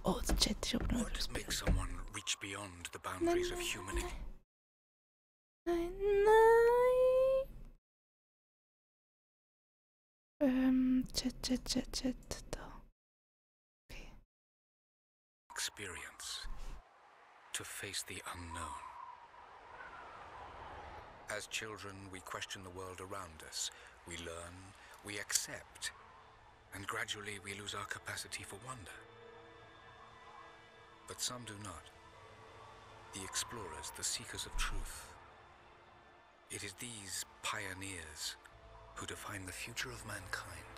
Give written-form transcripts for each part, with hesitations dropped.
Oh, der Chat ist aber noch What makes someone reach beyond the boundaries of humanity? Nein. Chat. Da. Okay. Experience. To face the unknown. As children, we question the world around us. We learn, we accept, and gradually we lose our capacity for wonder. But some do not. The explorers, the seekers of truth. It is these pioneers who define the future of mankind.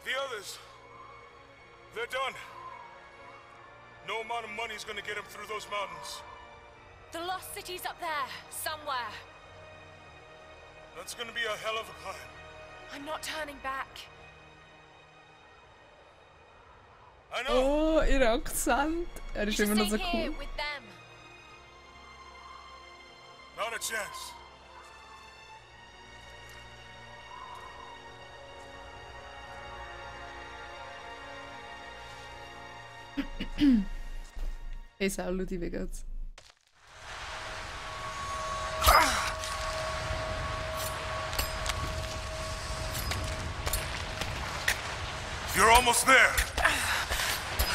The others, they're done. No amount of money is gonna get them through those mountains. The lost city's up there, somewhere. That's gonna be a hell of a climb. I'm not turning back. I know. Oh, ihr Akzent. Er ist immer noch so Stay here cool. with them. Not a chance. Hey Saluti, wie geht's? You're almost there.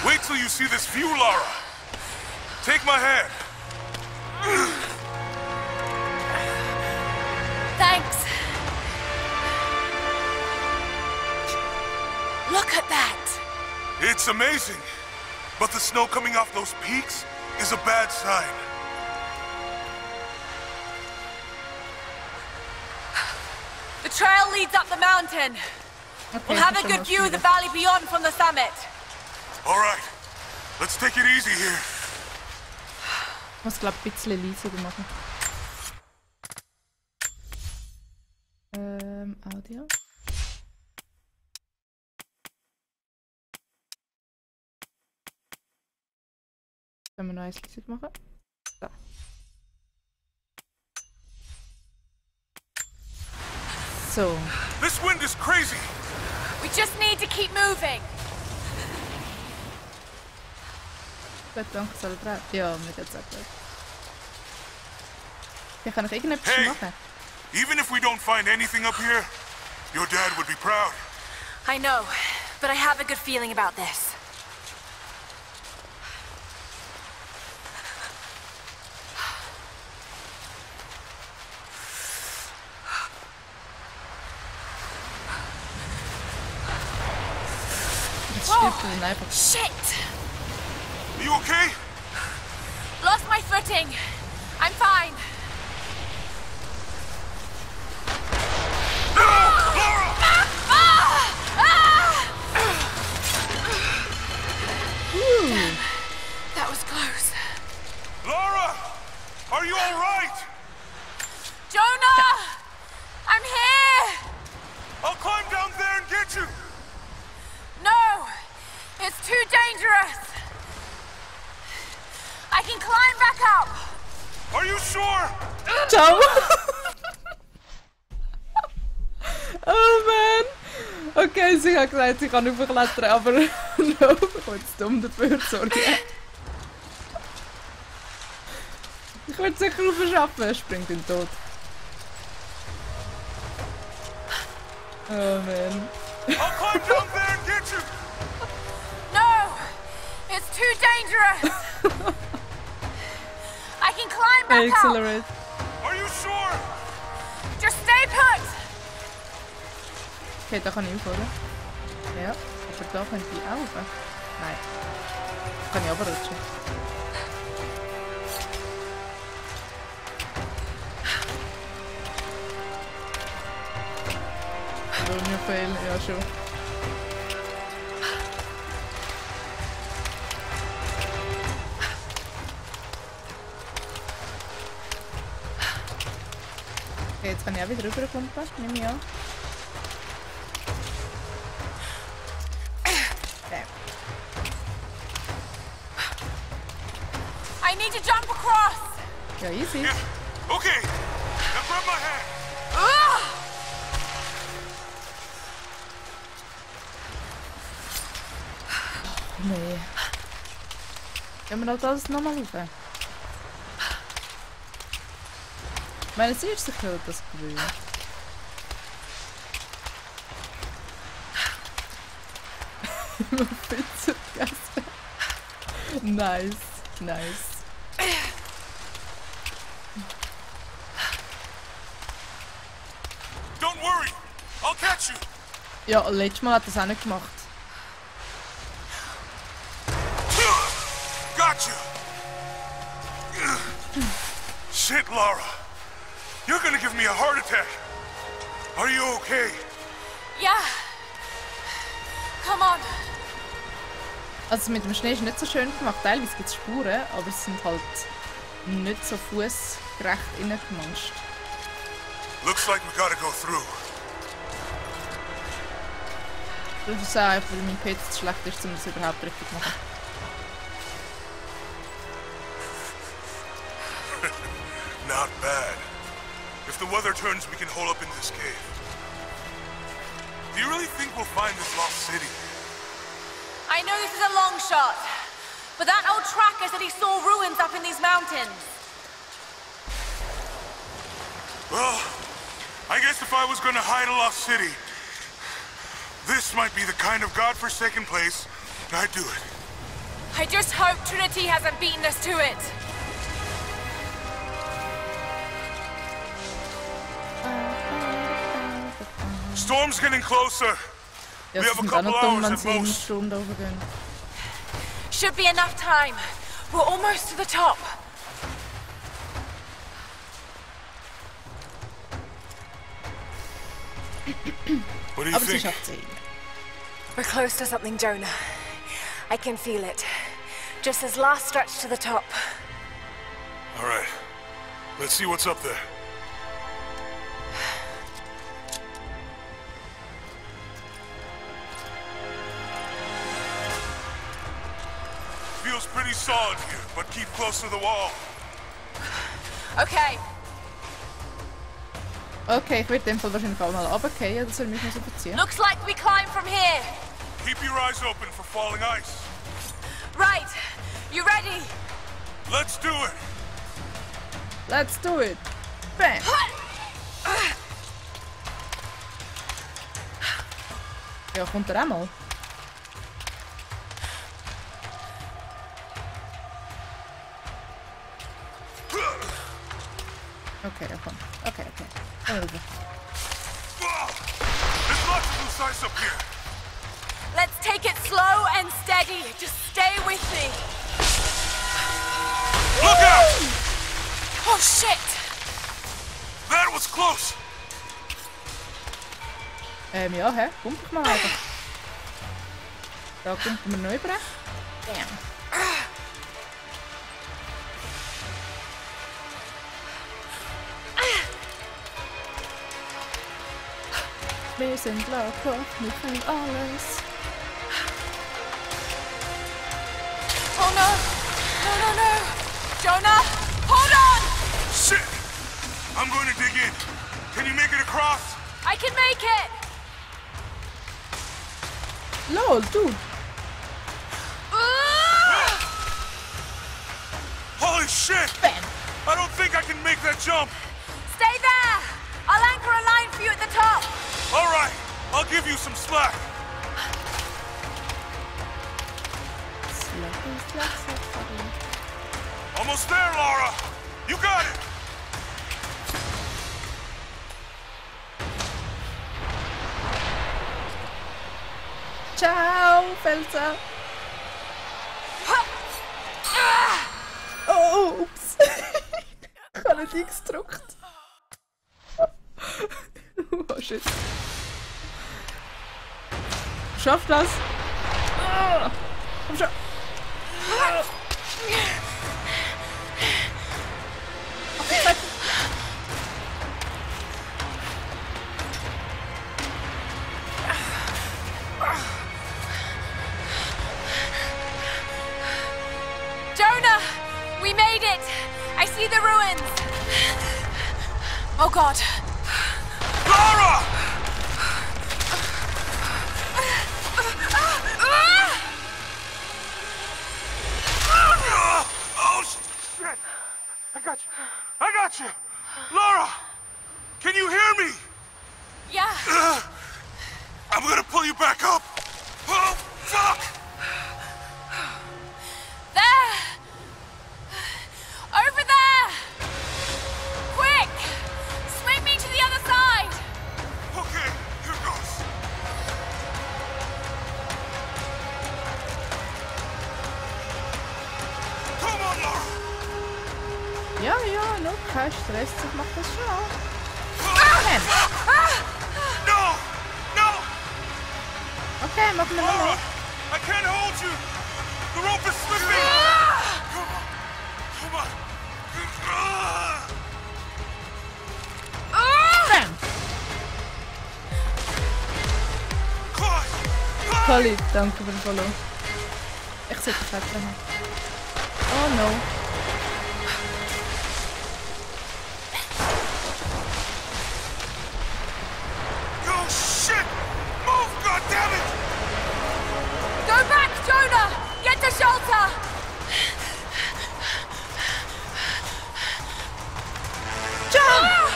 Wait till you see this view, Lara. Take my hand. Thanks. Look at that. It's amazing. But the snow coming off those peaks is a bad sign. The trail leads up the mountain. Okay, We'll have a good view of the valley beyond from the summit. All right. Let's take it easy here. Ich muss glaube ein bisschen leiser machen. Audio. Können wir noch eins leiser machen? So. So. This wind is crazy. We just need to keep moving. Gut, danke, soll dran. Ja, mir geht's auch gut. Ja, kann ich irgendetwas Hey. machen? Even if we don't find anything up here, your dad would be proud. I know, but I have a good feeling about this. Das stirbt dann einfach. Shit! Are you okay? Lost my footing. I'm fine. That was close. Lara! Are you all right? Jonah! I'm here! I'll climb down there and get you. No! It's too dangerous! I can climb back up! Are you sure? Ciao! Oh man! Okay, sie hat gesagt, sie kann überklettern, aber no, ich bin jetzt dumm dafür, sorry. Ich werde sicher aufschaffen, er springt in den Tod. Oh man. I'll climb down there and get you. No! It's too dangerous! I can climb back up! Accelerate. Are you sure? Just stay put! Okay, da kann ich aufhören. Ja, aber da könnte ich auch rauf. Nein. Da kann ich runterrutschen. Will mir fehlen, ja schon. Okay, jetzt kann ich auch wieder rüberkommen, nehme ich an. I need to jump across! Ja, easy. Yeah. Okay. Now grab my hand! Nee. Gehen wir das nochmal rauf? Ich meine, sie ist sicher das Gefühl. Immer Pizza gegessen. Nice, nice. Don't worry! I'll catch you! Ja, letztes Mal hat das auch nicht gemacht. Gotcha! Shit, Lara. You're gonna give me a heart attack. Are you okay? Yeah. Come on. Also mit dem Schnee ist nicht so schön gemacht. Teilweise gibt es Spuren, aber es sind halt nicht so fußgerecht reingemanscht. Looks like we gotta go through. Ich würde sagen, weil mein PC zu schlecht ist, um das überhaupt richtig zu machen. Not bad. If the weather turns, we can hole up in this cave. Do you really think we'll find this lost city? I know this is a long shot, but that old tracker said he saw ruins up in these mountains. Well, I guess if I was gonna hide a lost city, this might be the kind of godforsaken place I'd do it. I just hope Trinity hasn't beaten us to it. Storm's getting closer. Ja, We sie have a sind auch couple noch dumm, hours wenn at sie eine most. Stunde runtergehen. Should be enough time. We're almost to the top. What do you Aber sie think? schafft sie. We're close to something, Jonah. I can feel it. Just this last stretch to the top. All right. Let's see what's up there. Feels pretty solid here, but keep close to the wall. Okay. Okay, ich werde in dem Fall wahrscheinlich auch mal runterfallen, das soll mich noch so verziehen. Looks like we climb from here. Keep your eyes open for falling ice. Right. You ready? Let's do it. Let's do it! Bam! Ja, kommt er auch mal? Okay, er kommt. Okay. Komm rüber. There's lots of loose ice up here. Let's take it slow and steady. Just stay with me. Look out! Oh, shit. That was close. Ja, hä? Kommt doch mal runter. Da kommt man noch rüber. Bam. Wir sind locker, wir können alles. Oh, no. No. Jonah, hold on. Shit! I'm going to dig in. Can you make it across? I can make it. Lol, dude! Holy shit! Bam! I don't think I can make that jump. Stay there. I'll anchor a line for you at the top. All right, I'll give you some slack. Almost there, Lara. You got it. Ciao, Felser! Oh, ups! Ich habe nicht X gedrückt. Oh shit. Schaff das! Komm schon! Jonah, we made it. I see the ruins. Oh God. Lara! Oh, shit! I got you. I got you! Lara! Can you hear me? Yeah. I'm gonna pull you back up! Oh, fuck! There! Over there! Quick! Swing me to the other side! Okay, here goes. Come on, Lara! Ja, ja, no, kein Stress, ich mach das schon auch. No! No! Okay, machen wir Lara! mal. I can't hold you! The rope is slipping! Come on! Come on! Bam! Clyde! Polly, danke für den Follow. Ich sollte das wegnehmen. Oh no. Oh shit! Move, goddammit! Go back, Jonah! Get to shelter! Jump!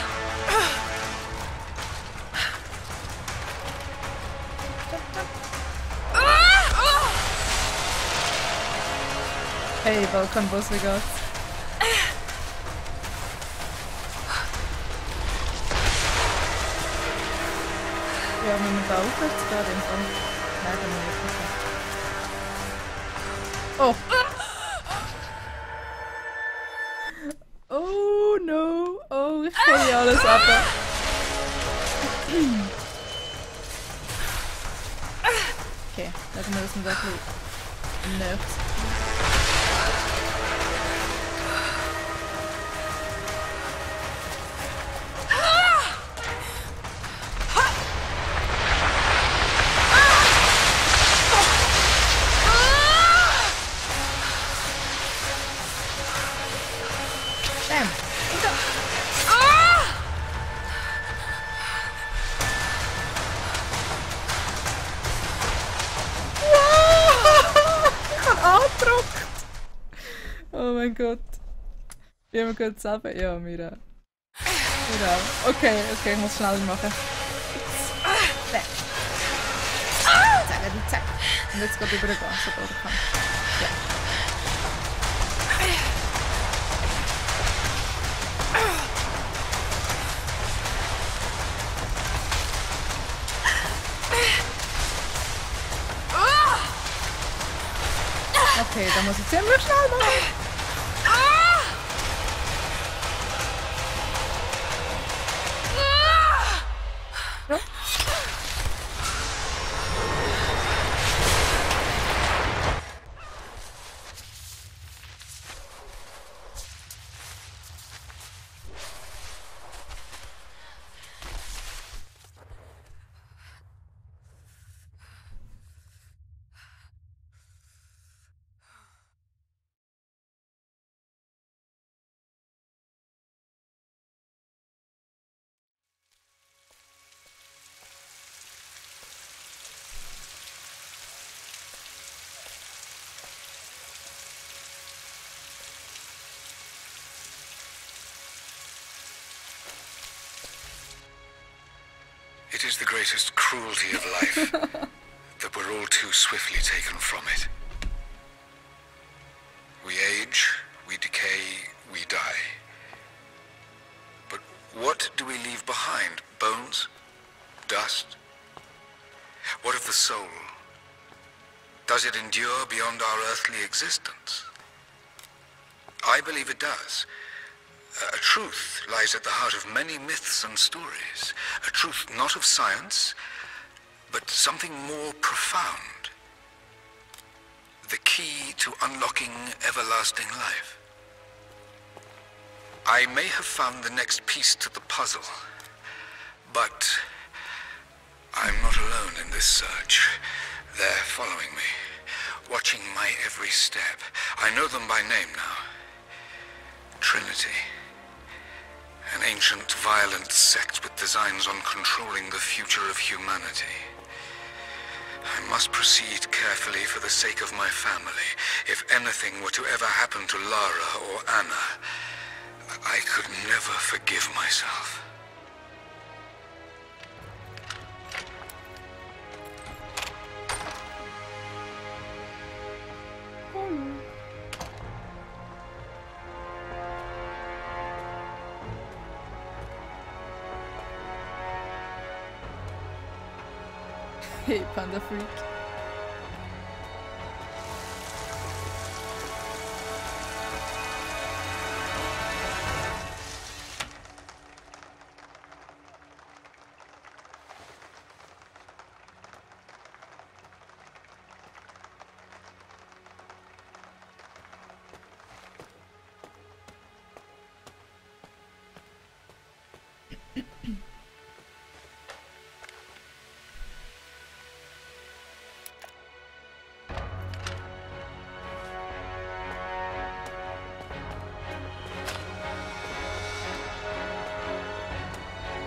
Hey, Balkanboss, wie geht's? Ja, wenn wir da aufwärts gehen, in dem Fall. Nein, dann muss ich nicht. Oh! Oh no! Oh, ich kann ja alles ab. Okay, dann müssen wir das ein bisschen näher. Bam! Ich habe angedruckt! Oh mein Gott. Wie haben wir gerade zusammen? Ja, Mira. Mira. Okay, okay, ich muss schneller machen. Zack. Zack, zack. Und jetzt geht übergehen, sobald ich kann. Ja. Okay, dann muss ich ziemlich schnell machen. Ja. It is the greatest cruelty of life that we're all too swiftly taken from it. We age, we decay, we die. But what do we leave behind? Bones? Dust? What of the soul? Does it endure beyond our earthly existence? I believe it does. A truth lies at the heart of many myths and stories. A truth not of science, but something more profound. The key to unlocking everlasting life. I may have found the next piece to the puzzle, but I'm not alone in this search. They're following me, watching my every step. I know them by name now. Trinity. An ancient, violent sect with designs on controlling the future of humanity. I must proceed carefully for the sake of my family. If anything were to ever happen to Lara or Anna, I could never forgive myself. Hey, Panda Freak.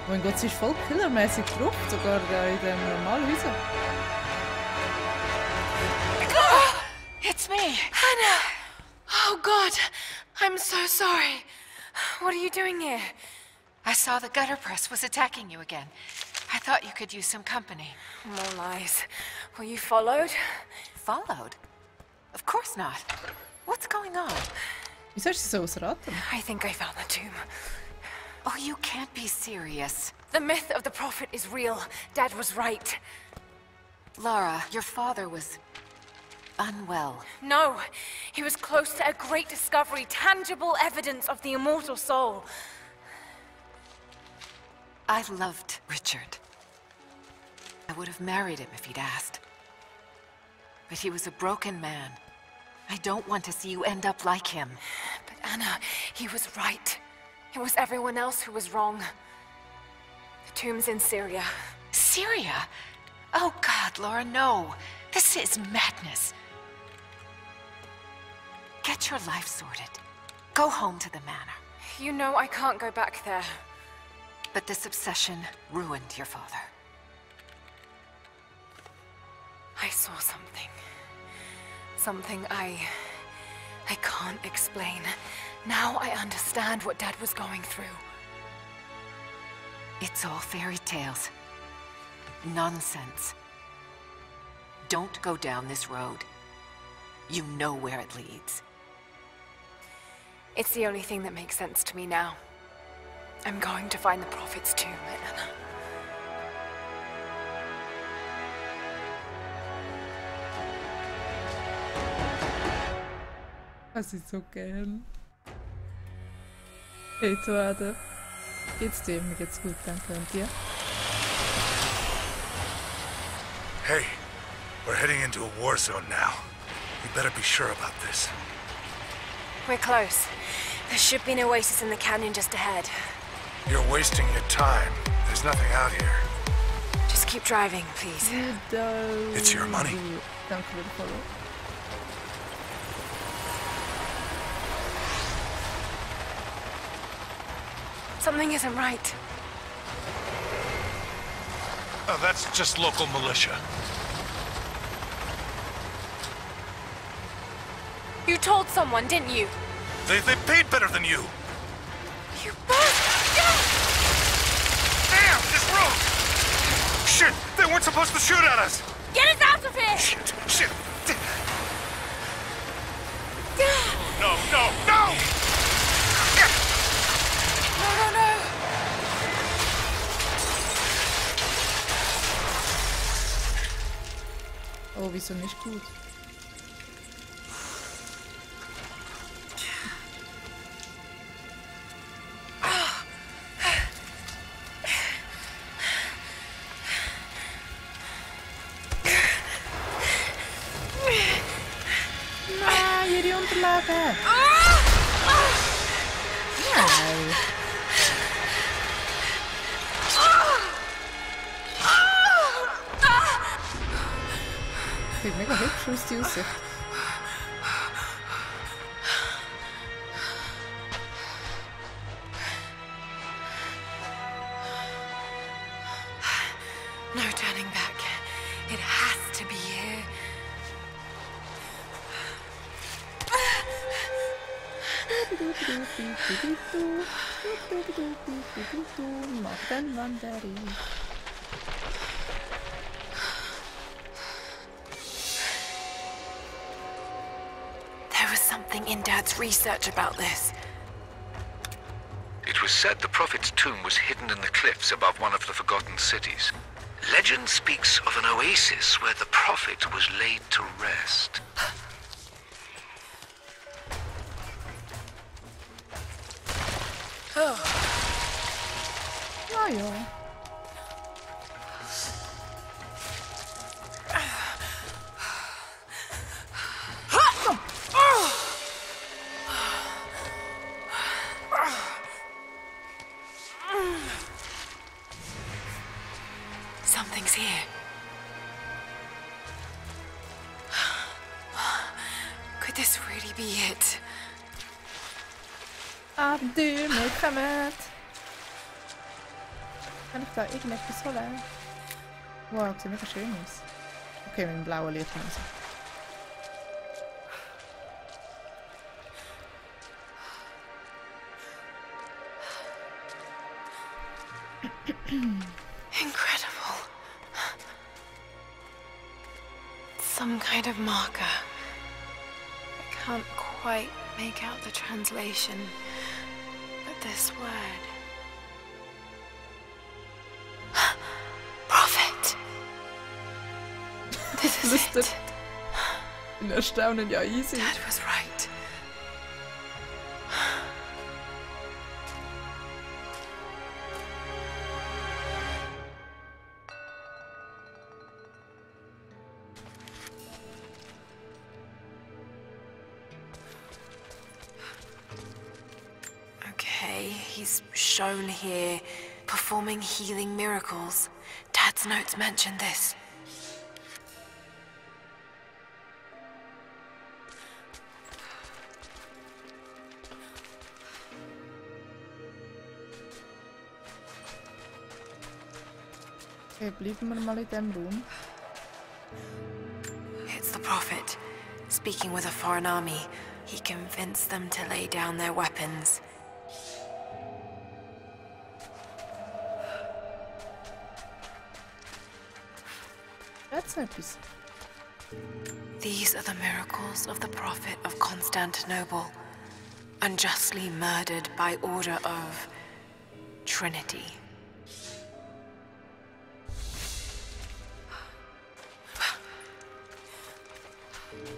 Oh mein Gott, sie ist voll killermäßig drauf, sogar in dem normalen Häuser. It's me, Anna. Oh God, I'm so sorry. What are you doing here? I saw the gutter press was attacking you again. I thought you could use some company. More lies. Were you followed? Followed? Of course not. What's going on? Wieso ist sie so außer Atem? I think I found the tomb. Oh, you can't be serious. The myth of the prophet is real. Dad was right. Lara, your father was unwell. No, he was close to a great discovery, tangible evidence of the immortal soul. I loved Richard. I would have married him if he'd asked. But he was a broken man. I don't want to see you end up like him. But Anna, he was right. It was everyone else who was wrong. The tomb's in Syria. Syria? Oh God, Laura, no. This is madness. Get your life sorted. Go home to the manor. You know I can't go back there. But this obsession ruined your father. I saw something. Something I can't explain. Now I understand what Dad was going through. It's all fairy tales. Nonsense. Don't go down this road. You know where it leads. It's the only thing that makes sense to me now. I'm going to find the Prophet's tomb, Anna. Das ist so gern. Hey, Tuade. Geht's dir? Mir geht's gut, danke. Und dir? Hey, we're heading into a war zone now. We better be sure about this. We're close. There should be an oasis in the canyon just ahead. You're wasting your time. There's nothing out here. Just keep driving, please. It's your money. Danke für den Follow. Something isn't right. Oh, that's just local militia. You told someone, didn't you? They paid better than you. You bastard! Damn, this road! Shit, they weren't supposed to shoot at us! Get us out of here! Shit! No, no, no! No. Oh, wieso nicht gut? Nein, hier die Unterlage! Nein! Sieht mega hübsch aus, die Aussicht. Morgenwanderin. There was something in Dad's research about this. It was said the Prophet's tomb was hidden in the cliffs above one of the forgotten cities. Legend speaks of an oasis where the Prophet was laid to rest. Ja, ja. Something's here. Could this really be it? Abenteuer mitkommen. Kann ich da irgendetwas holen? Wow, sieht mega schön aus. Okay, mit dem blauen Licht raus. Incredible. Some kind of marker. I can't quite make out the translation, but this word. Prophet. This is it. In Erstaunen, ja easy. Dad was right. Okay, he's shown here performing healing miracles. Dad's notes mention this. Okay, bleiben wir mal in dem Raum. It's the Prophet, speaking with a foreign army. He convinced them to lay down their weapons. That's etwas. These are the miracles of the Prophet of Constantinople, unjustly murdered by order of Trinity.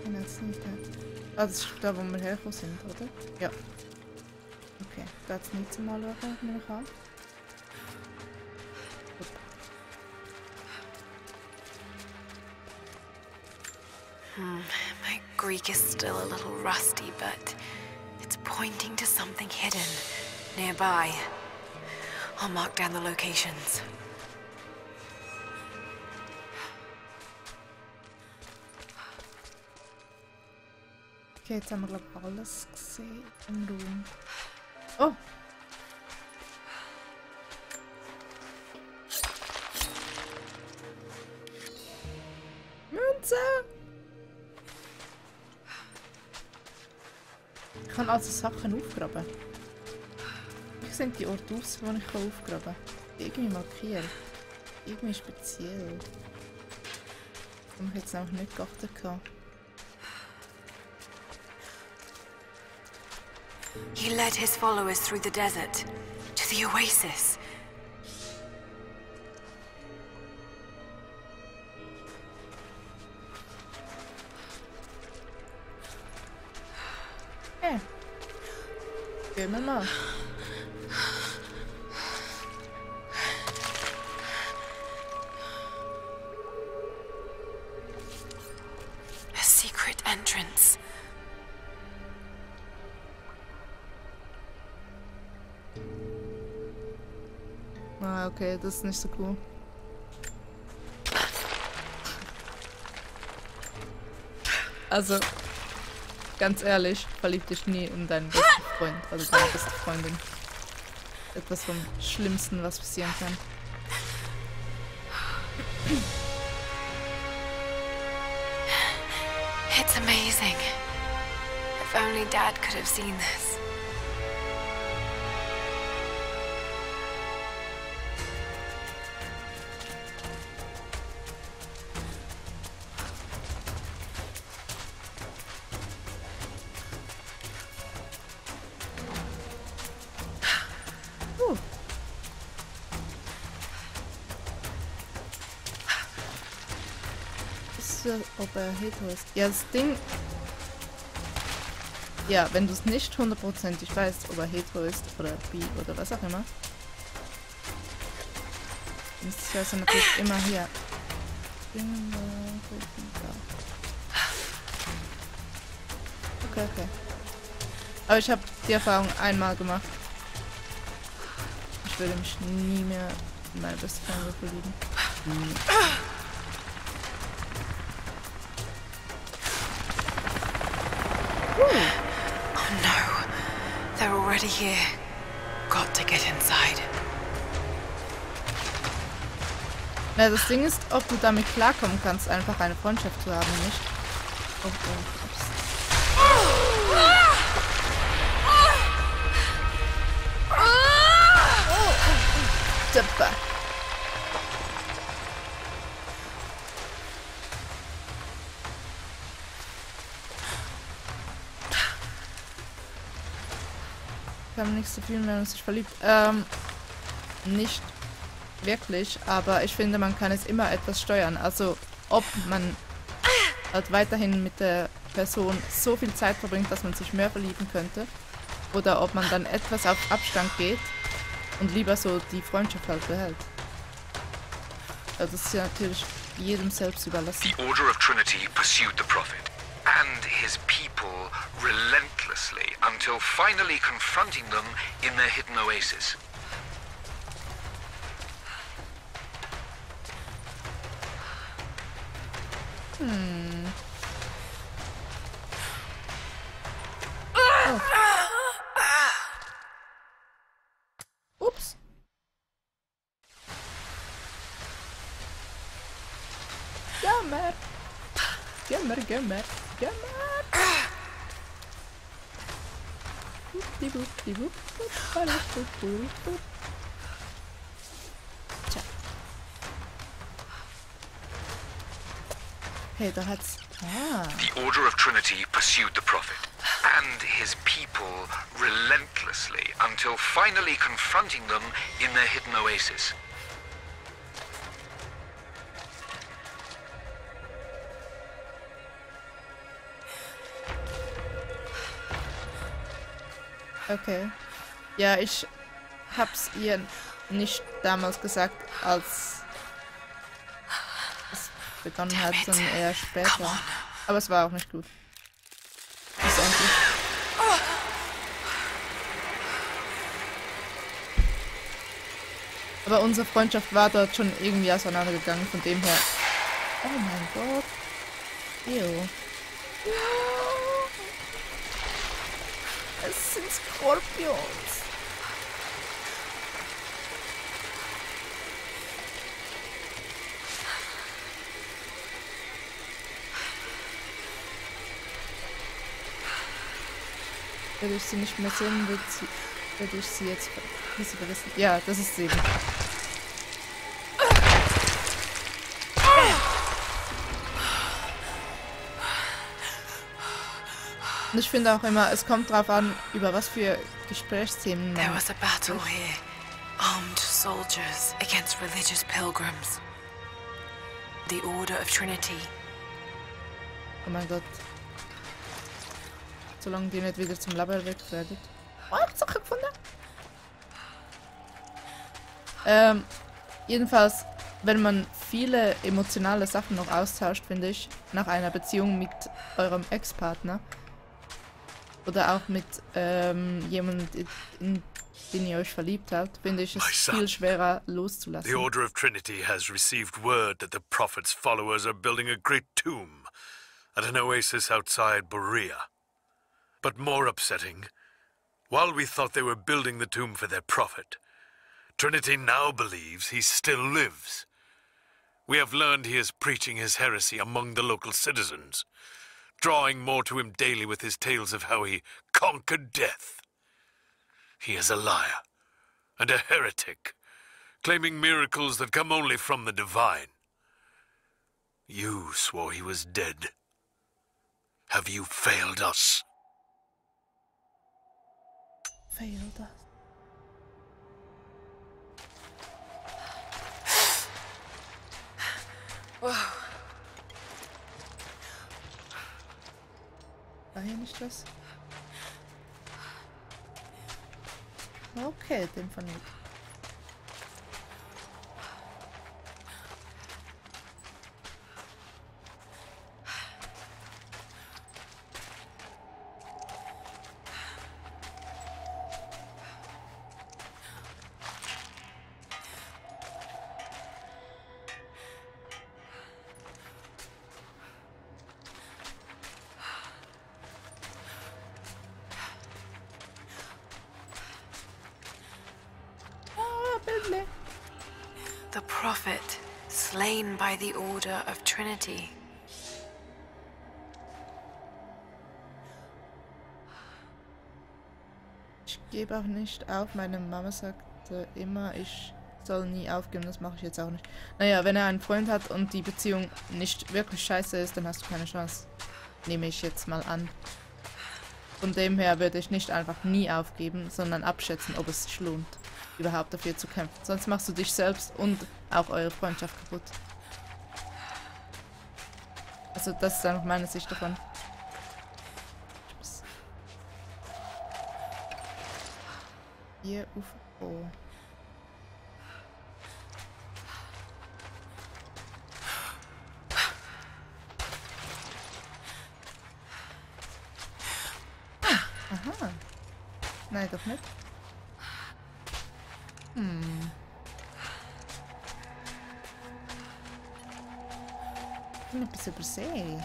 Nein, das ist nicht der. Ah, das ist da, wo wir hergekommen sind, oder? Ja. Okay, da ist nicht zum Anschauen, nehme ich an. My Greek is still a little rusty, but it's pointing to something hidden nearby. I'll mark down the locations. Okay, jetzt haben wir glaube ich alles gesehen im Raum. Oh! Münze! Ich kann also Sachen aufgraben. Wie sehen die Orte aus, die ich aufgraben kann? Irgendwie markiert. Irgendwie speziell. Das habe ich jetzt noch nicht geachtet. He led his followers through the desert to the oasis. Okay. Gehen wir mal. A secret entrance. Ah, okay, das ist nicht so cool. Also, ganz ehrlich, verliebt dich nie in deinen besten Freund, also deine beste Freundin. Etwas vom Schlimmsten, was passieren kann. It's amazing. If only Dad could have seen this. ob er hetero ist. Ja, das Ding... Ja, wenn du es nicht hundertprozentig weißt, ob er hetero ist oder bi oder was auch immer, dann ist es also natürlich immer hier. Okay, okay. Aber ich habe die Erfahrung einmal gemacht. Ich würde mich nie mehr in meine beste Freundin verlieben. Nie. Oh no. They're already here. Got to get inside. Na, das Ding ist, ob du damit klarkommen kannst, einfach eine Freundschaft zu haben, nicht? Oh, oh, ups. Super. Wir haben nicht so viel, wenn man sich verliebt. Nicht wirklich, aber ich finde, man kann es immer etwas steuern. Also, ob man halt weiterhin mit der Person so viel Zeit verbringt, dass man sich mehr verlieben könnte, oder ob man dann etwas auf Abstand geht und lieber so die Freundschaft halt behält. Also das ist ja natürlich jedem selbst überlassen. The Order of Trinity pursued the Prophet and his people relentlessly until finally confronting them in their hidden oasis. Oh. Ups. Jammer. Jammer, jammer, jammer. Tja. Hey, da hat's... Ah. The Order of Trinity pursued the Prophet and his people relentlessly until finally confronting them in their hidden oasis. Okay. Ja, ich hab's ihr nicht damals gesagt, als es begonnen hat, sondern eher später. Aber es war auch nicht gut. Schlussendlich. Aber unsere Freundschaft war dort schon irgendwie auseinandergegangen, von dem her. Oh mein Gott. Ew. Es sind Skorpions. Würde ich sie nicht mehr sehen, würde ich sie jetzt vergessen. Ja, das ist sie. Und ich finde auch immer, es kommt drauf an, über was für Gesprächsthemen man... There was a battle here. Armed soldiers against religious pilgrims. The Order of Trinity. Oh mein Gott. Solange die nicht wieder zum Labor wegwerdet. Oh, ich hab's auch gefunden. Jedenfalls, wenn man viele emotionale Sachen noch austauscht, finde ich, nach einer Beziehung mit eurem Ex-Partner oder auch mit jemandem, in den ihr euch verliebt habt, finde ich es viel schwerer loszulassen. The Order of Trinity has received word that the Prophet's followers are building a great tomb at an oasis outside Berea. But more upsetting, while we thought they were building the tomb for their Prophet, Trinity now believes he still lives. We have learned he is preaching his heresy among the local citizens, drawing more to him daily with his tales of how he conquered death. He is a liar and a heretic, claiming miracles that come only from the divine. You swore he was dead. Have you failed us? Failed us. Whoa. nicht was? Okay, den von nicht. The prophet, slain by the order of Trinity. Ich gebe auch nicht auf. Meine Mama sagte immer, ich soll nie aufgeben. Das mache ich jetzt auch nicht. Naja, wenn er einen Freund hat und die Beziehung nicht wirklich scheiße ist, dann hast du keine Chance. Nehme ich jetzt mal an. Von dem her würde ich nicht einfach nie aufgeben, sondern abschätzen, ob es sich lohnt, überhaupt dafür zu kämpfen. Sonst machst du dich selbst und auch eure Freundschaft kaputt. Also das ist einfach meine Sicht davon. Hier UFO. Aha. Nein, doch nicht. Ich bin etwas übersehen.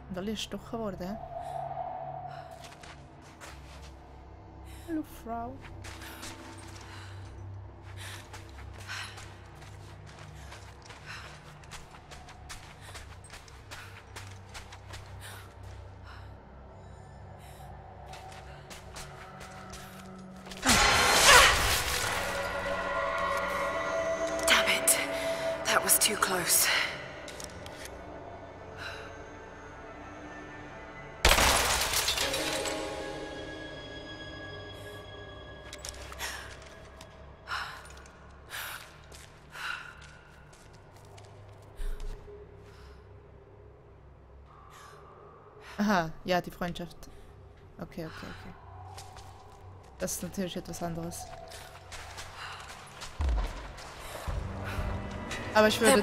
Und alle gestochen worden. Hallo Frau. Too close. Aha, ja, die Freundschaft. Okay. Das ist natürlich etwas anderes. Aber ich würde...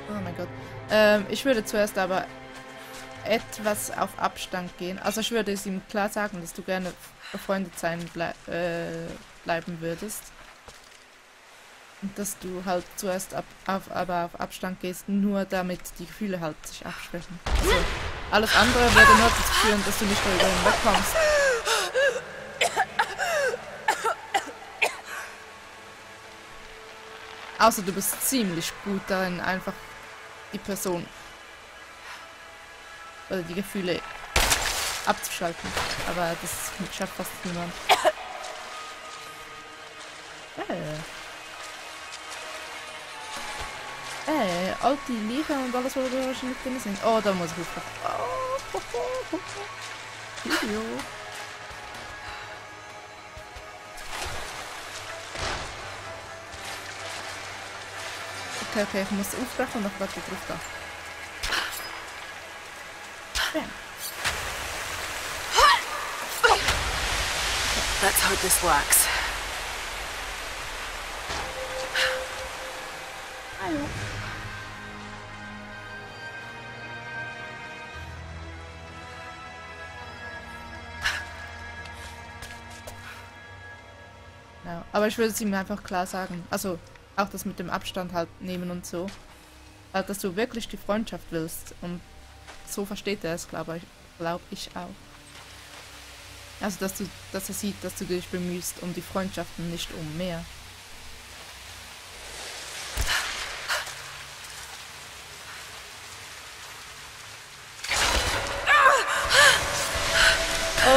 Oh mein Gott. Ich würde zuerst aber etwas auf Abstand gehen. Also ich würde es ihm klar sagen, dass du gerne befreundet sein bleiben würdest. Und dass du halt zuerst aber auf Abstand gehst, nur damit die Gefühle halt sich absprechen. Also alles andere würde nur dazu führen, dass du nicht darüber hinwegkommst. Außer du bist ziemlich gut darin, einfach die Person oder die Gefühle abzuschalten. Aber das schafft fast niemand. All die Lieder und alles, was da wahrscheinlich drin sind. Oh, da muss ich aufpassen. Video. Okay, ich muss aufbrechen und noch warte drauf da. Bam. Let's hope this works. Hallo. Ja, aber ich würde es ihm einfach klar sagen. Also auch das mit dem Abstand halt nehmen und so. Also, dass du wirklich die Freundschaft willst. Und so versteht er es, glaube ich auch. Also dass er sieht, dass du dich bemühst um die Freundschaften, nicht um mehr.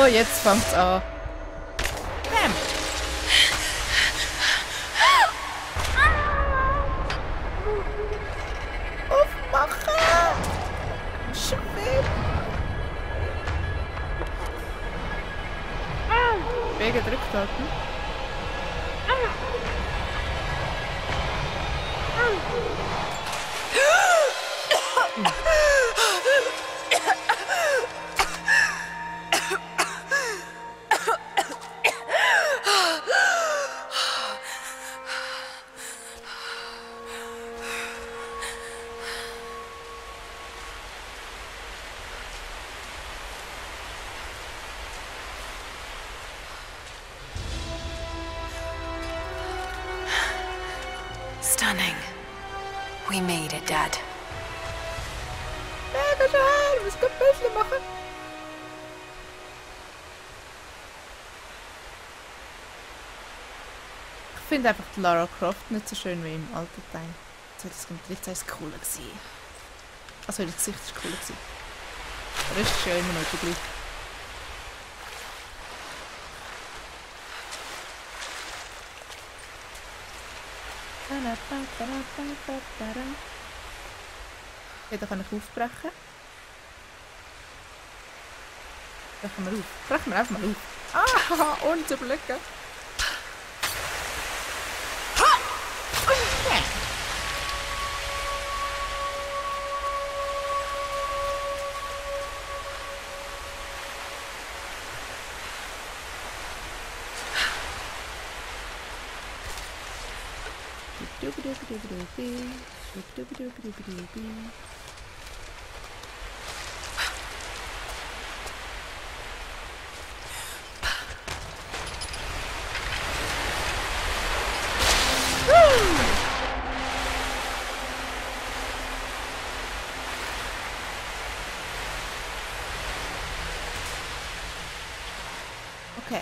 Oh, jetzt fängt's an. Bam. Aufmachen! Schwimmen! B gedrückt halten. Stunning. We made it, Dad. Mega schön! Ich muss gut Bildchen machen. Ich finde einfach die Lara Croft nicht so schön wie im alten Teil. 2013 war es cooler. Also ihr Gesicht war cooler. Aber es ist ja immer noch gleich. Okay, da kann ich aufbrechen. Brechen wir auf. Brechen wir einfach mal auf. Ah, ohne zu überlegen. Okay.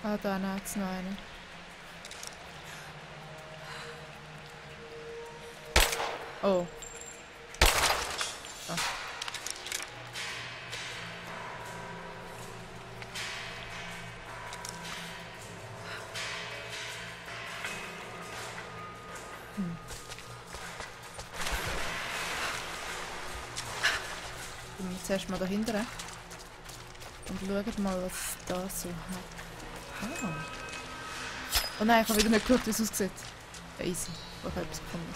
Ah, da hat es noch eine. Oh. Ah. Gehen wir zuerst mal da hinten und schauen mal, was es da so hat. Oh. Oh nein, ich habe wieder nicht geschaut, wie es aussieht. Ja, easy. Ich habe etwas gefunden.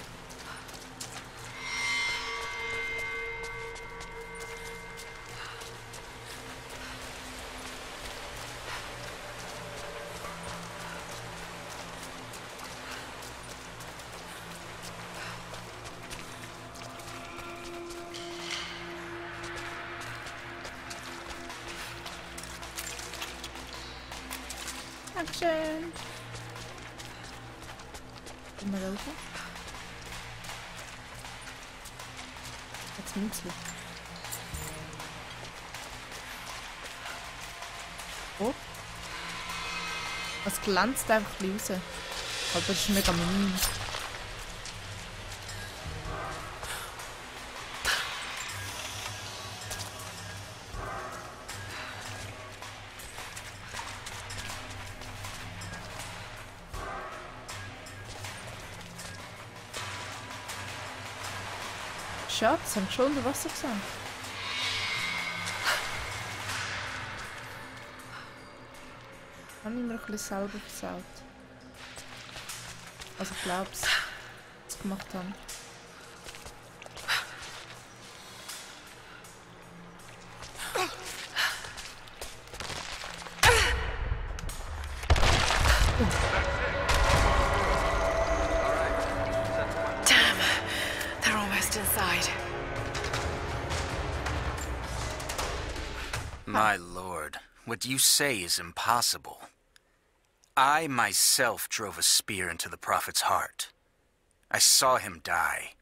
Dankeschön. Gehen wir da rauf. Jetzt Münzli. Oh. Es glänzt einfach ein bisschen raus. Aber es ist mega minim. Schatz, haben schon unter Wasser gesehen. Habe ich mir ein bisschen selber versaut. Also ich glaube es, was ich gemacht habe. My lord, what you say is impossible. I myself drove a spear into the prophet's heart. I saw him die.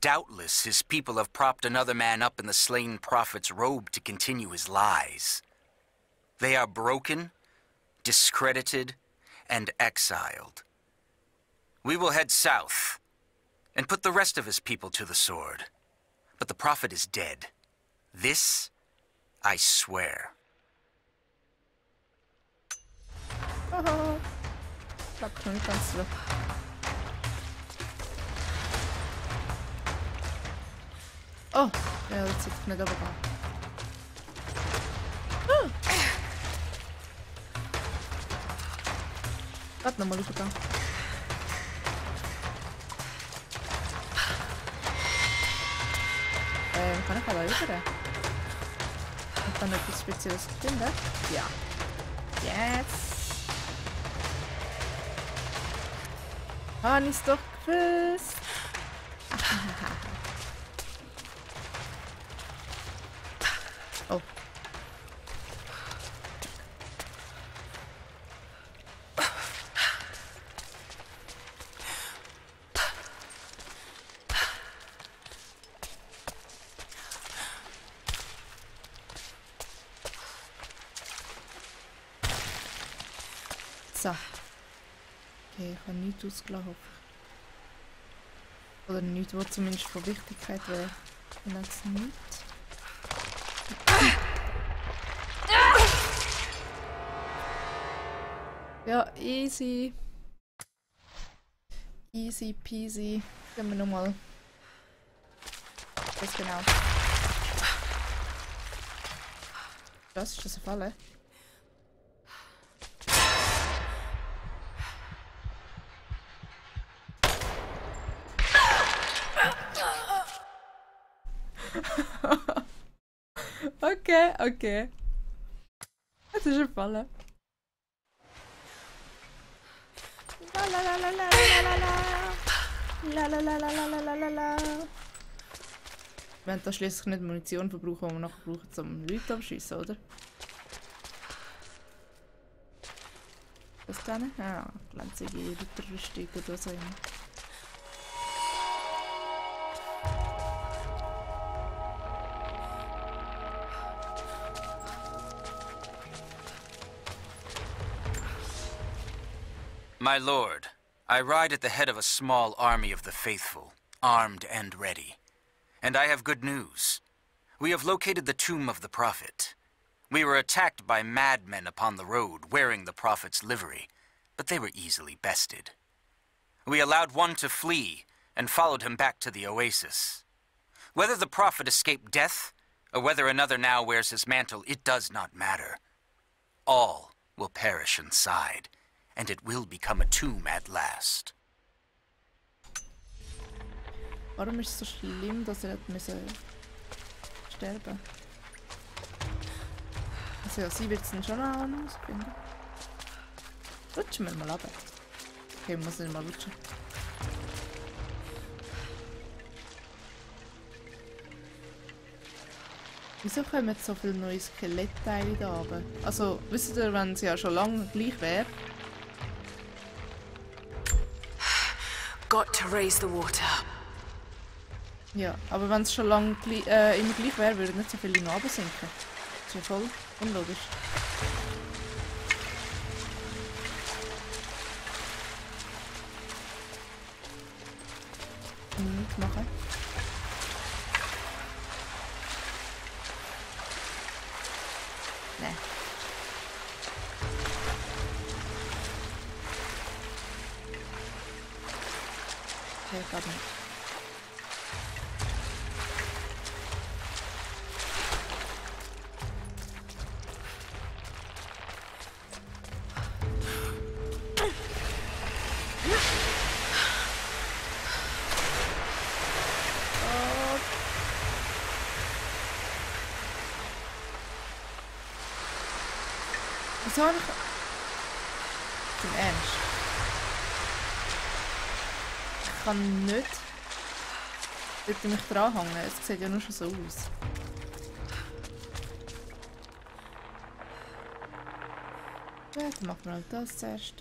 Doubtless his people have propped another man up in the slain prophet's robe to continue his lies. They are broken, discredited, and exiled. We will head south and put the rest of his people to the sword. But the prophet is dead. This I swear. Haha. Ich glaube, ich noch nicht ganz zurück. Oh! Ja, jetzt sollte ich nicht runtergehen. Gerade nochmal rübergehen. Kann ich da rüber? Und dann etwas Spezielles finden? Ja. Yes! Habe ich's doch gewusst! Oh. So. Okay, ich habe nichts ausgelassen. Oder nichts, was zumindest von Wichtigkeit wäre. Und jetzt nichts. Ja, easy. Easy peasy. Gehen wir nochmal. Das genau. Was ist das eine Falle? Okay, okay. Het is een Falle. La la la la la la la la la la la la la la la la. Wir werden da schließlich nicht Munition verbrauchen, die wir nachher brauchen, um Leute abschießen, oder? Das dann? Ja, glänzige Ritterrüstung oder so. My lord, I ride at the head of a small army of the faithful, armed and ready. And I have good news. We have located the tomb of the prophet. We were attacked by madmen upon the road wearing the prophet's livery, but they were easily bested. We allowed one to flee and followed him back to the oasis. Whether the prophet escaped death, or whether another now wears his mantle, it does not matter. All will perish inside. And it will become a tomb at last. Warum ist es so schlimm, dass er sterben? Also ja, sie wird es dann schon auch herausfinden. Rutschen wir mal runter. Okay, wir müssen nicht mal rutschen. Wieso kommen so viele neue Skelettteile da runter? Also, wisst ihr, wenn es ja schon lange gleich wäre? Got to raise the water. Ja, aber wenn es schon lange immer gleich wäre, würden nicht so viele noch runtersinken. Das ist ja voll unlogisch. Nichts machen. Nein. Okay, gerade nicht. Wieso habe ich... Im Ernst? Ich kann nicht dort mich dranhängen. Es sieht ja nur schon so aus. Ja, dann machen wir halt das zuerst.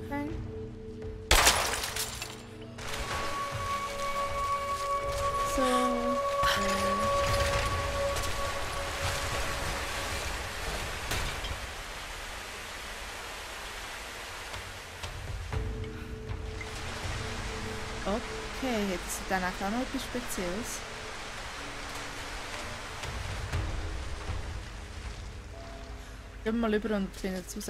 Okay. So. Okay, hätte sie dann auch noch etwas Spezielles? Gehen wir mal rüber und finden es raus.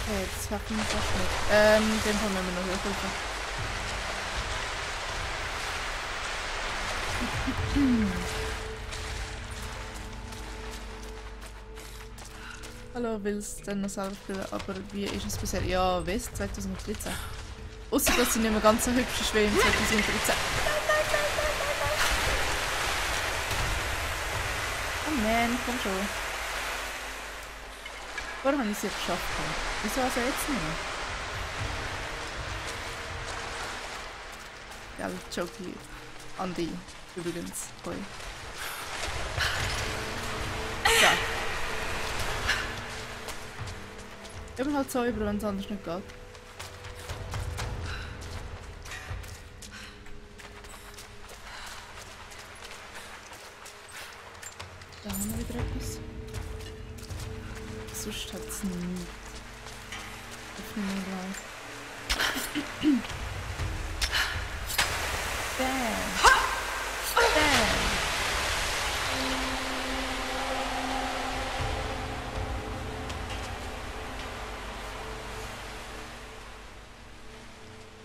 Okay, das schaffen wir fast nicht. Den können wir noch hochhelfen. Hallo, willst du dann noch selber spielen? Aber wie ist es bisher? Ja, West 2013. Ausser dass sie nicht mehr ganz so hübsch ist wie im 2013. Oh man, komm schon. Vorher habe ich es ja geschafft. Wieso also jetzt nicht? Ja, Joki. Andi, übrigens. Hoi. So. Ich bin halt so über, wenn es anders nicht geht. Da haben wir wieder etwas. Sonst hat es nichts. Öffnen wir gleich. Bam! Bam!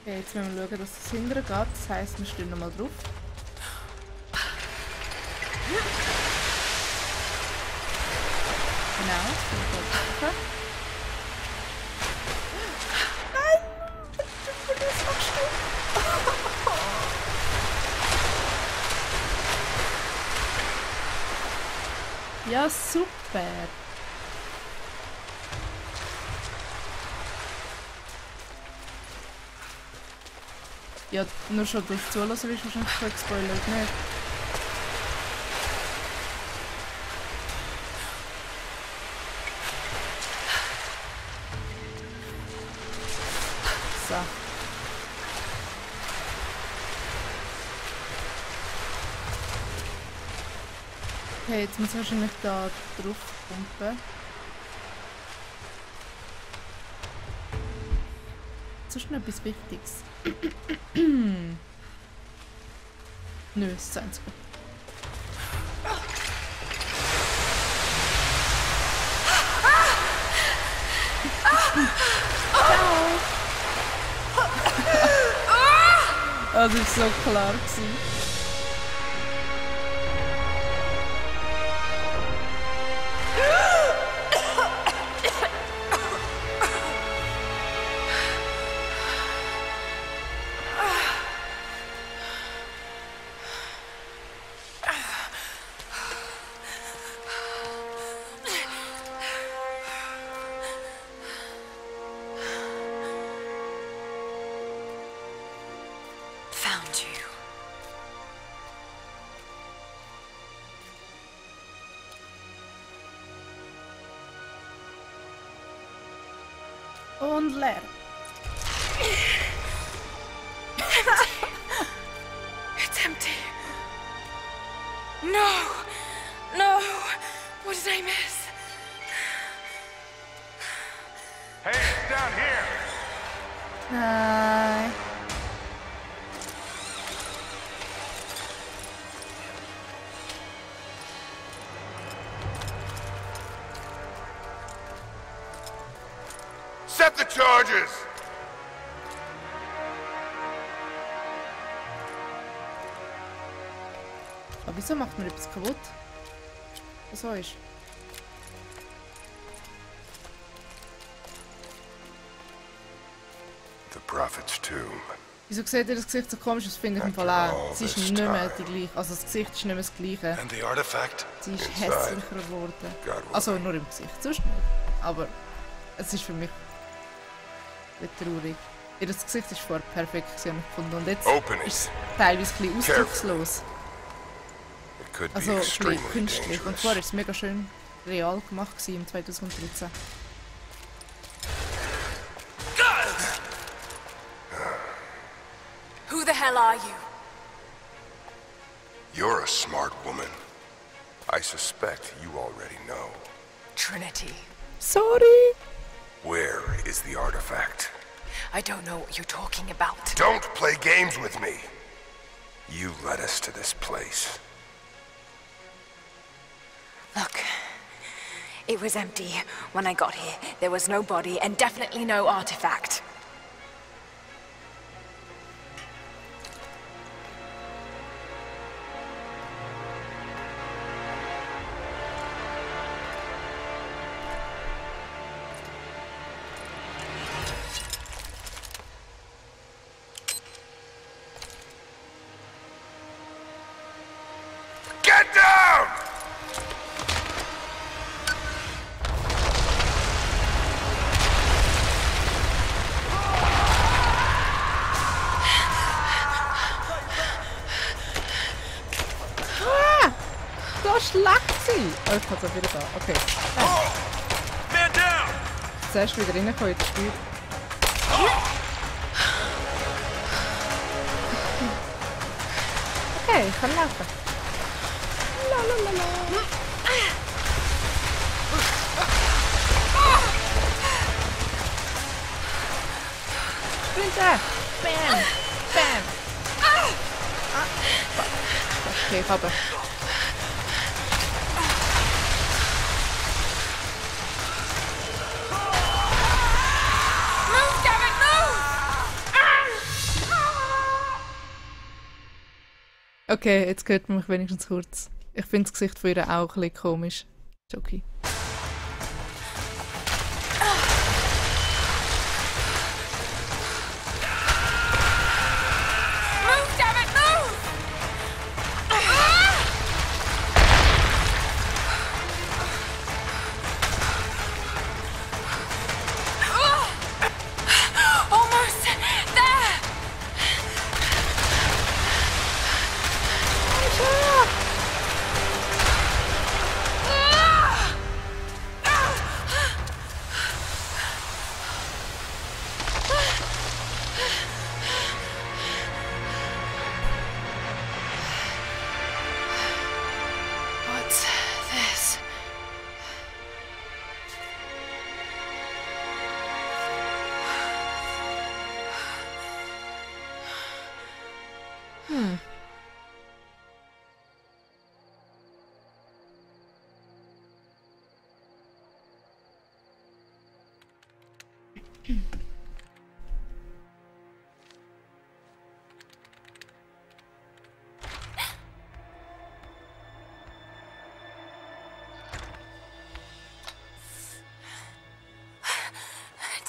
Okay, jetzt müssen wir schauen, dass es hinterher geht. Das heisst, wir stehen nochmal drauf. Genau, das bin ich drauf. Nein! Das machst du! Ja, super! Ja, nur schon durch Zulassen ist wahrscheinlich voll gespoilert, nicht? So. Okay, jetzt muss ich wahrscheinlich da drauf pumpen. Das ist noch etwas Wichtiges. Nö, das ist das Einzige. Das ist so klar gewesen. Und leer. It's empty. No! No! What did I miss? Hey, it's down here. Nein. Set the charges! Aber wieso macht man etwas kaputt? Was so ist? The Prophet's Tomb. Wieso sieht ihr das Gesicht so komisch aus? Finde ich im Fall auch. Sie ist nicht mehr die gleiche. Also das Gesicht ist nicht mehr das gleiche. And the artifact Sie ist inside. hässlicher geworden. Also nur im Gesicht, sonst nicht. Aber es ist für mich nicht traurig. Ihr Gesicht ist vorher perfekt gefunden und jetzt ist es teilweise ein bisschen ausdruckslos. Also ein bisschen künstlich. Und vorher war es mega schön real gemacht im 2013. Who the hell are you? You're a smart woman. I suspect you already know. Trinity. Sorry! Where is the artifact? I don't know what you're talking about. Don't play games with me. You led us to this place. Look, it was empty when I got here. There was no body and definitely no artifact. down! Da schlägt sie! Oh, ich kann es auch wieder da. Okay. Man down! Zuerst wieder reinkommen in das Spiel. Okay, ich kann laufen. Lalalala. Sprinten! Bam! Bam! Ah, fuck. Okay, ich habe. Okay, jetzt hört man mich wenigstens kurz. Ich finde das Gesicht von ihr auch ein bisschen komisch. Ist okay.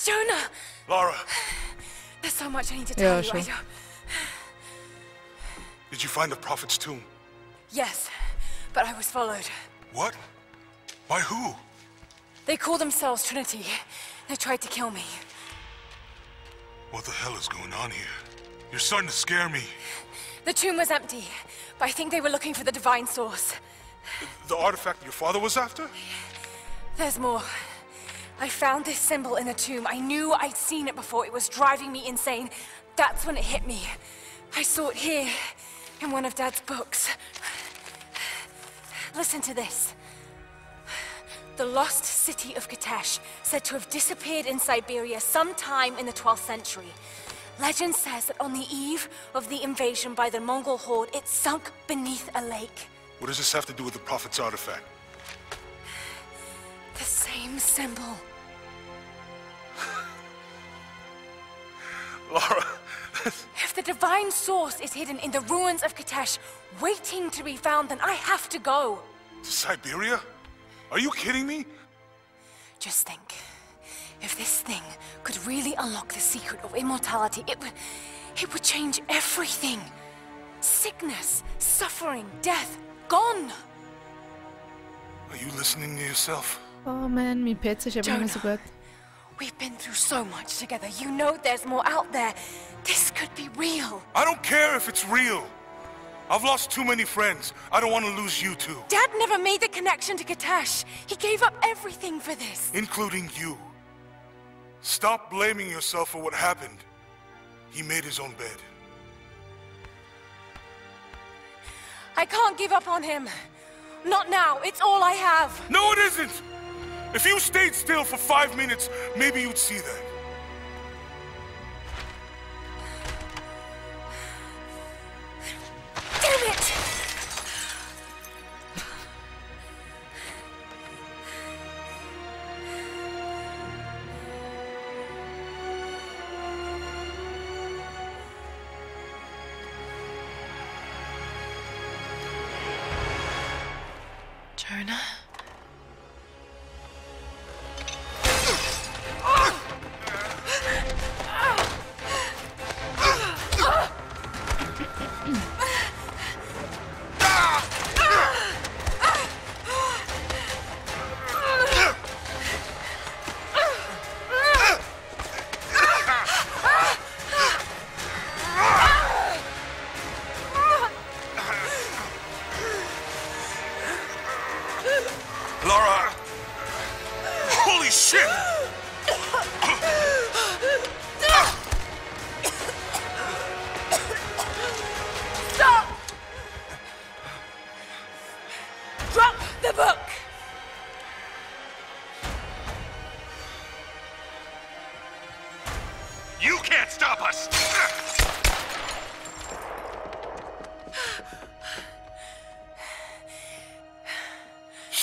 Jonah! Lara, There's so much I need to tell you. Sure. did you find the Prophet's tomb? Yes, but I was followed. What? By who? They call themselves Trinity. They tried to kill me. What the hell is going on here? You're starting to scare me. The tomb was empty, but I think they were looking for the divine source. The artifact your father was after? There's more. I found this symbol in the tomb. I knew I'd seen it before. It was driving me insane. That's when it hit me. I saw it here, in one of Dad's books. Listen to this. The lost city of Kitesh, said to have disappeared in Siberia sometime in the 12th century. Legend says that on the eve of the invasion by the Mongol horde, it sunk beneath a lake. What does this have to do with the Prophet's artifact? The same symbol. Lara, If the divine source is hidden in the ruins of Kitesh, waiting to be found, then I have to go. to Siberia? Are you kidding me? Just think, if this thing could really unlock the secret of immortality, it would change everything. Sickness, suffering, death, gone. Are you listening to yourself? Oh man, mein PC ist eben nicht mehr so gut. We've been through so much together. You know there's more out there. This could be real. I don't care if it's real. I've lost too many friends. I don't want to lose you too. Dad never made the connection to Kitesh. He gave up everything for this. Including you. Stop blaming yourself for what happened. He made his own bed. I can't give up on him. Not now. It's all I have. No, it isn't! If you stayed still for 5 minutes, maybe you'd see that. Damn it! Jonah?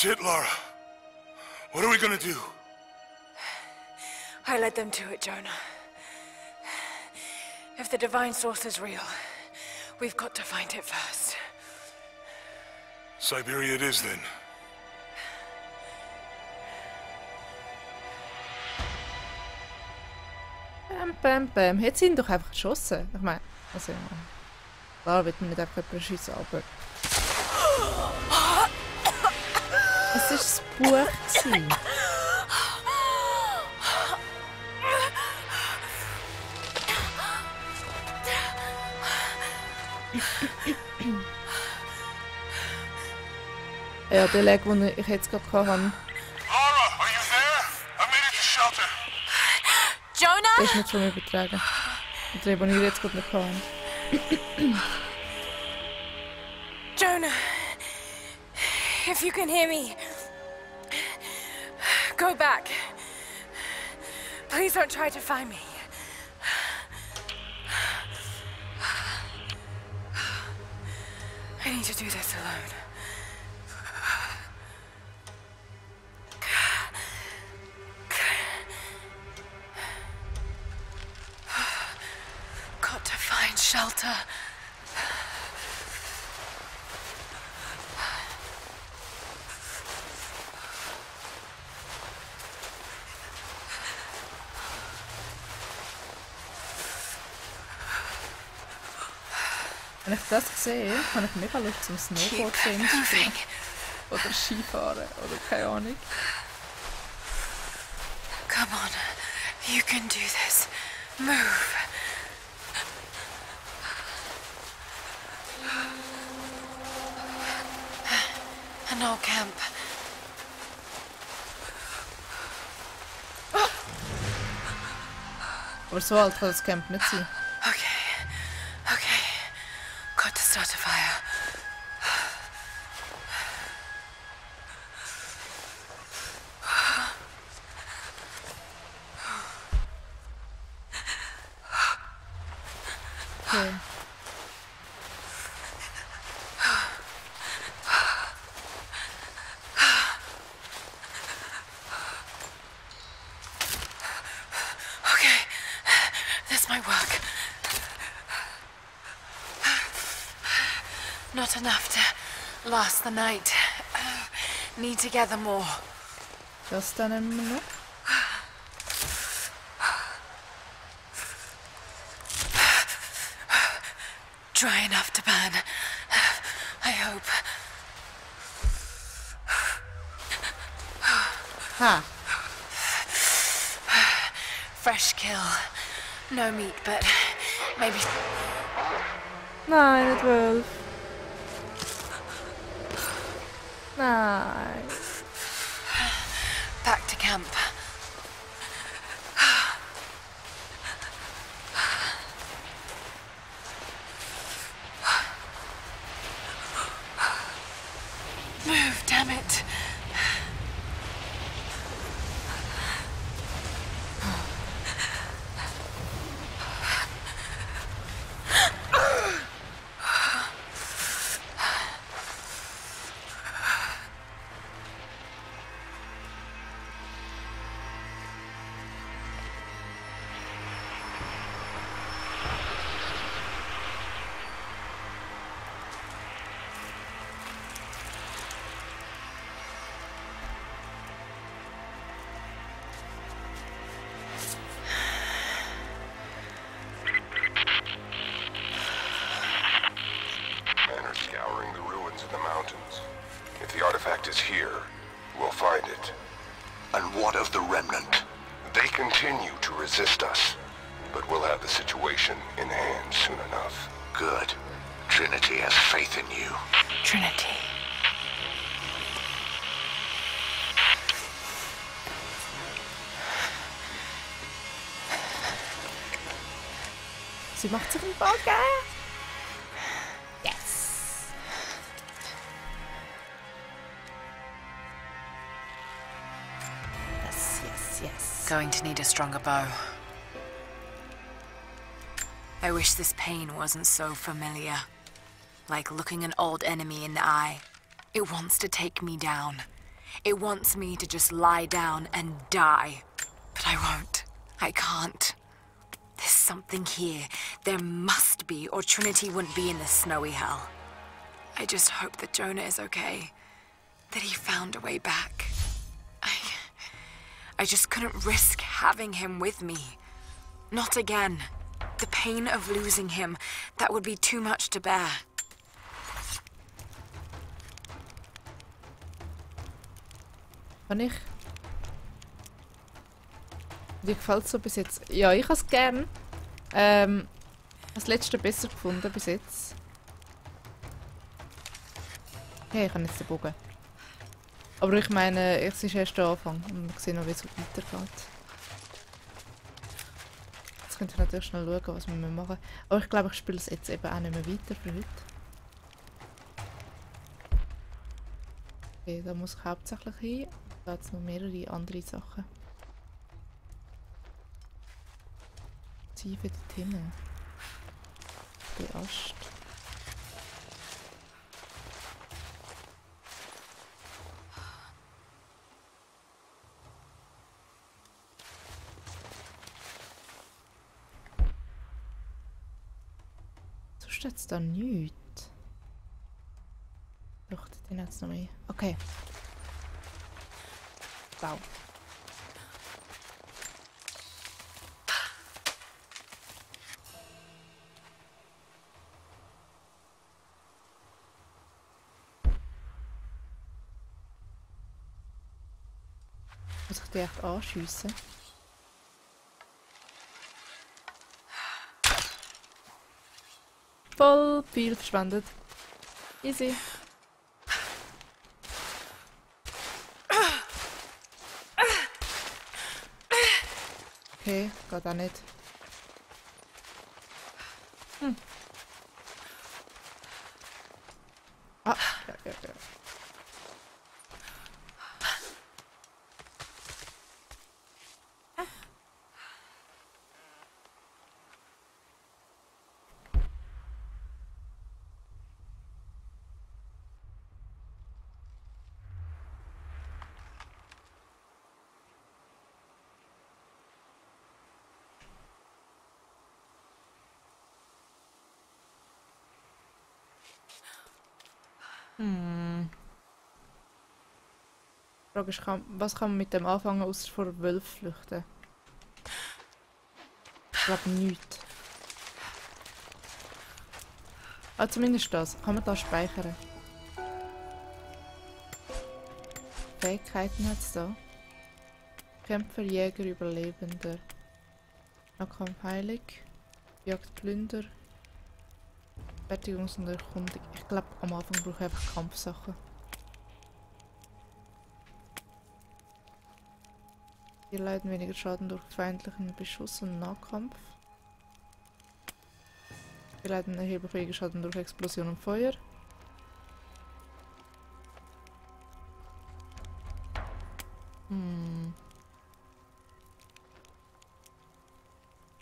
Shit, Lara. What are we gonna do? I led them to it, Jonah. If the divine source is real, we've got to find it first. Siberia it is, then. Bam, bam, bam. Hätte sie ihn doch einfach geschossen. Ich meine, also ja. Klar wird man nicht einfach jemanden schiessen, aber... Es war das Buch gewesen. Ja, der Leg, den ich jetzt gerade hatte. Lara, are you there? I made it to shelter. Jonah? Der ist nicht von mir übertragen. Der, den ich jetzt gerade nicht hatte. Jonah, if you can hear me, go back. Please don't try to find me. I need to do this alone. Got to find shelter. Wenn ich das sehe, habe ich mega Lust zum Snowboard springen. Oder Skifahren, oder keine Ahnung. Come on, you can do this. Move. An old camp. Aber so alt kann das Camp nicht sein. Okay. Got to start a fire. Okay. Okay, this might work. Not enough to last the night. Need to gather more. Das dann immer noch. Dry enough to burn. I hope. Ha! Fresh kill. No meat, but maybe... Nein, nicht Wolf. Nein. Back to camp. Move, damn it. Scouring the ruins of the mountains. If the artifact is here, we'll find it. And what of the remnant? They continue to resist us, but we'll have the situation in hand soon enough. Good. Trinity has faith in you. Trinity. Sie macht sich einen Bagger. Yes. Yes. Going to need a stronger bow. I wish this pain wasn't so familiar. Like looking an old enemy in the eye. It wants to take me down. It wants me to just lie down and die. But I won't. I can't. There's something here. There must be, or Trinity wouldn't be in this snowy hell. I just hope that Jonah is okay. That he found a way back. I just couldn't risk having him with me. Not again. The pain of losing him, that would be too much to bear. Kann ich? Dir gefällt es so bis jetzt? Ja, ich habe es gern. Das letzte besser gefunden bis jetzt. Okay, ich habe jetzt den Bogen. Aber ich meine, es ist erst der Anfang und wir sehen noch, wie es weitergeht. Jetzt könnte ich natürlich schnell schauen, was wir machen müssen. Aber ich glaube, ich spiele es jetzt eben auch nicht mehr weiter für heute. Okay, da muss ich hauptsächlich hin. Da hat es noch mehrere andere Sachen. Tiefe dort hinten. Der Ast. Sonst hat es da nichts. Doch, den hat es noch mehr. Okay. Wow. Muss ich die echt anschiessen? Voll viel verschwendet. Easy. Okay, geht auch nicht. Ah, ja. Die Frage ist, was kann man mit dem anfangen, außer vor Wölfen flüchten? Ich glaube nichts. Ah, zumindest das. Kann man da speichern? Fähigkeiten hat es da. Kämpfer, Jäger, Überlebender. Nahkampf, Heilig. Jagd, Plünder. Fertigungs- und Erkundung. Ich glaube, am Anfang brauche ich einfach Kampfsachen. Wir leiden weniger Schaden durch feindlichen Beschuss und Nahkampf. Wir leiden erheblich weniger Schaden durch Explosion und Feuer.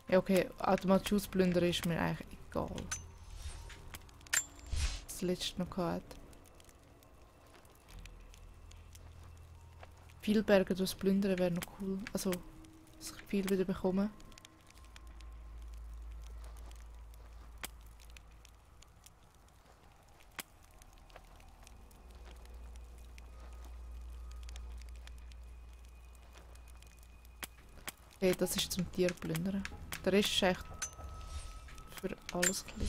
Ja, okay, automatisch ausplündern ist mir eigentlich egal. Das letzte noch gehabt. Viel Berge durchs Plündern wäre noch cool. Also, dass ich viel wieder bekomme. Okay, das ist zum Tierplündern. Der Rest ist echt für alles gleich.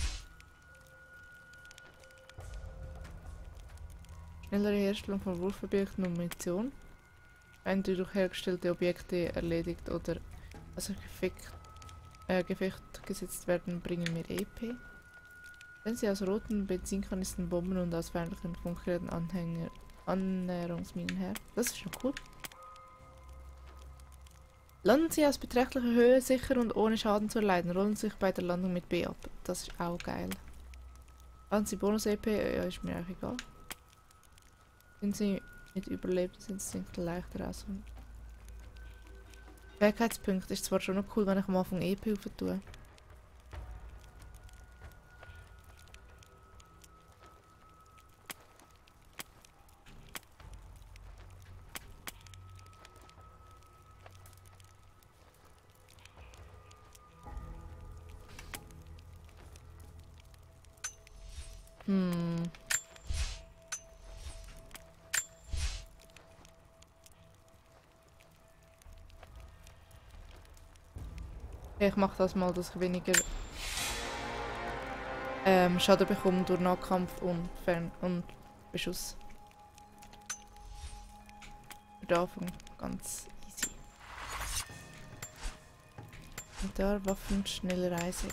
Schnellere Herstellung von Wurfobjekten und Munition. Wenn die durch hergestellte Objekte erledigt oder also Gefecht gesetzt werden, bringen mir EP. Wenn sie aus roten Benzinkanisten, Bomben und aus feindlichen Funkgeräten Annäherungsminen her. Das ist schon cool. Landen sie aus beträchtlicher Höhe sicher und ohne Schaden zu erleiden, rollen sich bei der Landung mit B ab. Das ist auch geil. Haben sie Bonus-EP? Ja, ist mir auch egal. Sind sie mit Überlebensinstinkten leichter aus. Fähigkeitspunkte ist zwar schon noch cool, wenn ich am Anfang EP rauf tue. Ich mache das mal, dass ich weniger Schaden bekomme durch Nahkampf und Beschuss. Für den Anfang ganz easy. Und da Waffen, schnelle Reise.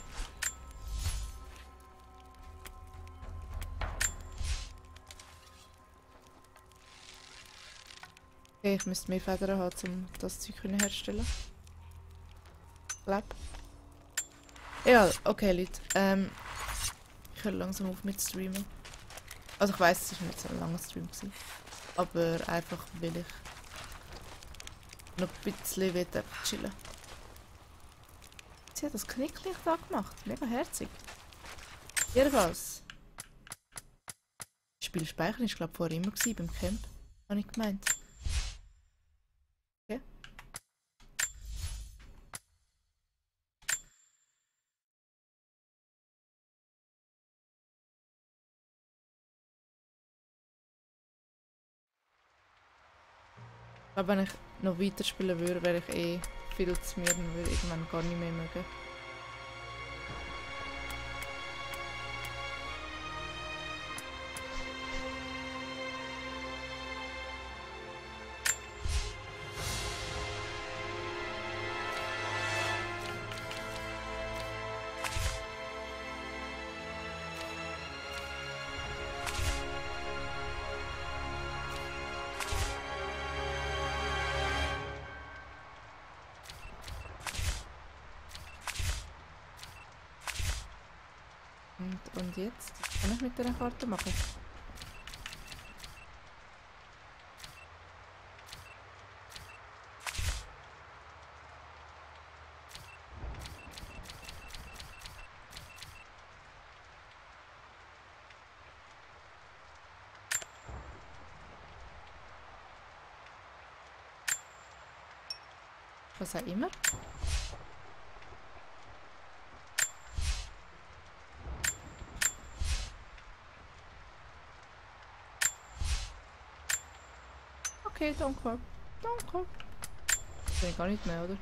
Okay, ich müsste mehr Federn haben, um das Zeug herzustellen. Ja, okay Leute. Ich höre langsam auf mit Streamen. Also ich weiss, es war nicht so ein langer Stream gewesen, aber einfach weil ich noch ein bisschen chillen. Sie hat das Knicklicht da gemacht. Mega herzig. Jedenfalls. Das Spiel speichern war glaube ich vorher immer beim Camp. Habe ich gemeint. Okay. Ich glaube, wenn ich noch weiterspielen würde, wäre ich eh viel zu mir und würde irgendwann gar nicht mehr mögen. Und jetzt? Was kann ich mit dieser Karte machen? Was auch immer. Okay, danke. Danke. Das will ich gar nicht mehr, oder?